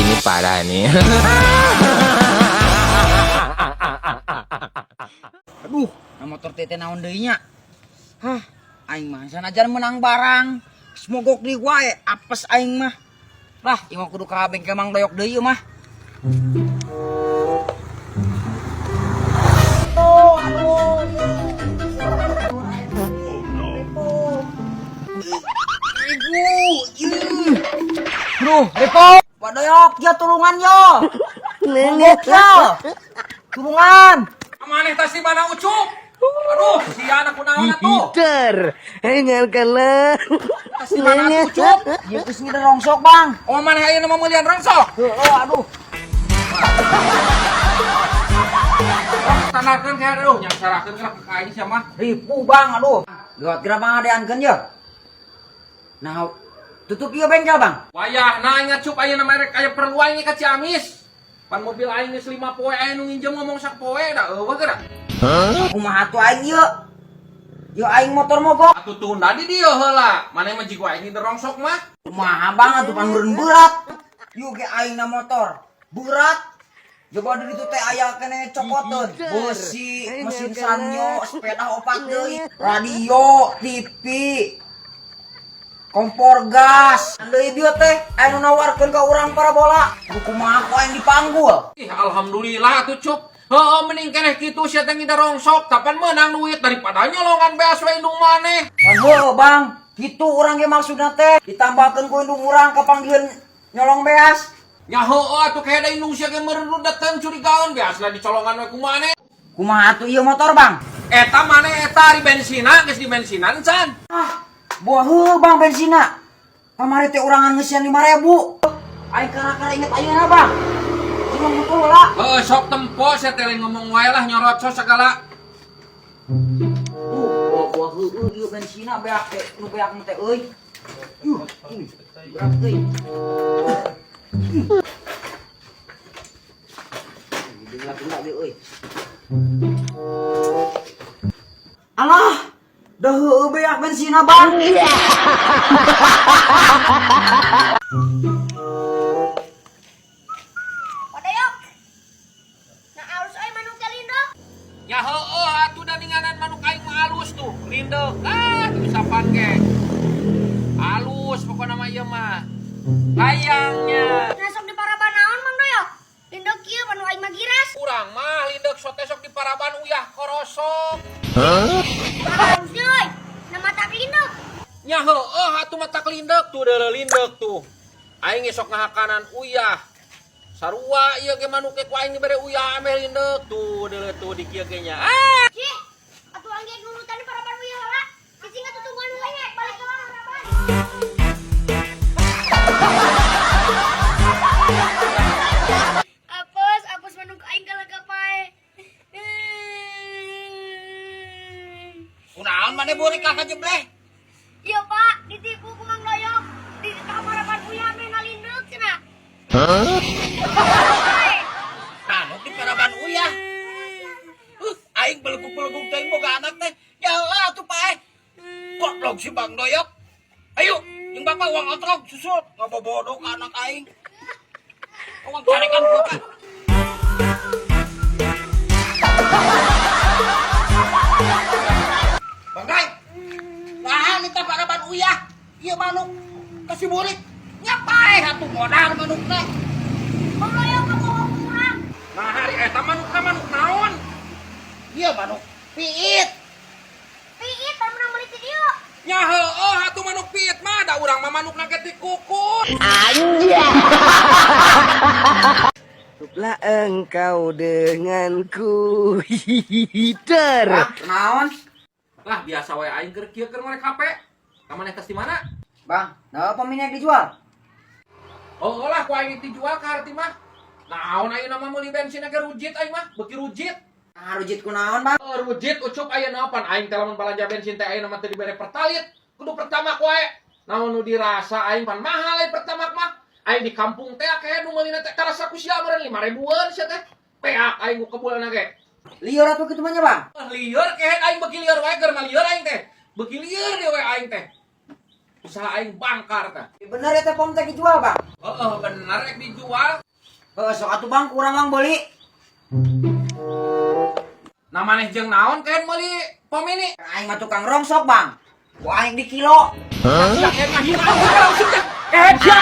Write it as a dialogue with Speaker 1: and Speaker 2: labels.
Speaker 1: Ini parah nih.
Speaker 2: Aduh, na motor teh teh naon deui nya? Hah, aing mah sanajan menang barang. Geus mogok deui wae, apes aing mah. Lah, ieu mah kudu ka bengkel Mang Doyok deui ieu mah. Oh, aduh. Ibu, ieu. Duh, Repo. Pak Doyok, ya tulungan yo. Mogok yo. Tulungan.
Speaker 3: Maneh tas di mana Ucup? Aduh, si anak kunaon atuh?
Speaker 4: Peter, dengarkanlah.
Speaker 3: Tas di mana atuh Ucup?
Speaker 2: Ieu geus ngider rongsok, Bang.
Speaker 3: Oh, maneh ayeuna mah meulian rongsok?
Speaker 2: Heuh, aduh.
Speaker 3: Tanarkeun kayak aduh, nyangsarakeun ka aing sia mah.
Speaker 2: Ripu, Bang, aduh. Gawat geura pangadeankeun ye. Nah, tutup ieu bengkel, Bang.
Speaker 3: Wayahna ingat Cup ayeuna mah rek aya perlu aing ka Ciamis. Pan mobil aing geus 5 poe aya nu nginjem ngomong sak poe da eueuh geura.
Speaker 2: Kumaha atuh aing ieu? Ieu aing motor mogok.
Speaker 3: Atuh tunda di dieu heula. Maneh mah jigo aing ngider rongsok mah.
Speaker 2: Kumaha Bang atuh pan meureun berat. Ieu ge aing na motor berat. Coba di ditu teh aya keneh cokoteun, beusi, mesin sanyo, sepeda opat deui, radio, TV, kompor gas. Deui dieu teh aya nu nawarkeun ka urang parabola. Kudu kumaha ku aing dipanggul.
Speaker 3: Ih, alhamdulillah atuh Cup. Heeh, mending keneh kitu sia teh ngider rongsok, tapan meunang duit daripada nyolongan beas we indung maneh.
Speaker 2: Pan heueuh Bang, kitu urang ge maksudna teh ditambahkeun ku indung urang kapanggiheun nyolong beas.
Speaker 3: Nya heueuh atuh kayak da indung sia ge meureun rudeteun curigaeun beasna dicolongan we ku maneh.
Speaker 2: Kumaha atuh ieu motor Bang?
Speaker 3: Eta maneh eta ari bensina geus di bensinan can.
Speaker 2: Ah, buah heueuh Bang bensina. Kamari teh urangan ngeusian 5.000. Aing kara-kara inget ayeuna Bang. Cuma mutu heula.
Speaker 3: Heueuh sok tempo sia teh lain ngomong wae lah nyorocos sagala.
Speaker 2: Buah heueuh ieu bensina beak teh nu beak teh euy. Berat euy. Euy. Alah, dah heueuh beak bensina Bang.
Speaker 5: Pak Doyok. Nah, alus euy manuk teh lindek.
Speaker 3: Nya heueuh atuh da ninganan manuk aing mah alus tuh, lindek. Ah, diusapan ge. Alus pokona mah ieu mah. Layangnya.
Speaker 5: Nah, sok diparaban naon Mang Doyok? Lindek kieu manuk aing mah giras.
Speaker 3: Urang mah lindek sok teh sok diparaban uyah korosok.
Speaker 5: Alus euy. Nah mata lindek.
Speaker 3: Nya heueuh atuh mata lindek tuh deuleu lindek tuh. Aing ge sok ngahakanan uyah. Sarua ieu ge manuk ge ku aing dibere uyah ameh lindek tuh deuleu tuh di kieu ge nya. Ah!
Speaker 5: Cih, atuh aing ge nurutan diparaban uyah heula. Cicing atuh tungguan heula nya balik ke paraban. Apes, apes manuk aing kalah pae.
Speaker 2: Kunaon maneh beurik ka kajebleh?
Speaker 5: Iya Pak, ditipu ku Mang Doyok. Di paraban uyah ameh nalindek cenah.
Speaker 2: Manuk di paraban uyah. Aing beleguk-beleguk teuing boga anak teh. Ya heueuh atuh paeh. Goblok si Bang Doyok. Ayo, jeung bapak uang otrok susul ngabobodo ka anak aing. Uang carekan bapak. Bang Dai. Nah, minta paraban uyah. Ieu manuk kasih burik. Nya paeh atuh modal manuk teh.
Speaker 5: Mang Doyok ngabohong ku urang.
Speaker 3: Nah, hari eta manukna manuk naon?
Speaker 2: Ieu manuk piit.
Speaker 5: Piit pan menang meuli ti dieu.
Speaker 3: Nya heueuh atuh manuk piit mah da urang mah manukna ge dikukur.
Speaker 4: Cukuplah engkau denganku. Peter.
Speaker 2: Ah, naon?
Speaker 3: Lah biasa wae aing keur kieu keur ngorek HP. Ka maneh tas di mana?
Speaker 2: Bang, nah apa minyak dijual?
Speaker 3: Oh lah ku aing dijual ka harti mah. Naon ayeuna mah meuli bensin ge rujit aing mah, beuki rujit.
Speaker 2: Ah, rujit ku naon, Bang?
Speaker 3: Oh, rujit Ucup ayeuna pan aing teh lamun balanja bensin teh ayeuna mah teu dibere pertalit. Kudu pertama wae. Naon nu dirasa aing pan mahal aing pertama mah. Aing di kampung teh kayak nu meulina teh karasa ku sia meureun 5.000-an sia teh. Peak aing ku kebulna ge.
Speaker 2: Lieur atuh kitu mah nya, Bang?
Speaker 3: Lieur kehed aing beuki lieur wae keur mah lieur aing teh. Beuki lieur deui we aing teh. Usaha aing bangkar tah.
Speaker 1: Bener ya teh pom teh dijual, Bang?
Speaker 3: Heeh, bener rek dijual.
Speaker 1: Heeh, sok atuh Bang, kurang Bang beli.
Speaker 3: Nah, maneh jeung naon kan meuli pom ini?
Speaker 1: Aing mah tukang rongsok, Bang. Ku aing di kilo.
Speaker 3: Sia kayak ngahina aing langsung teh. Eh, sia.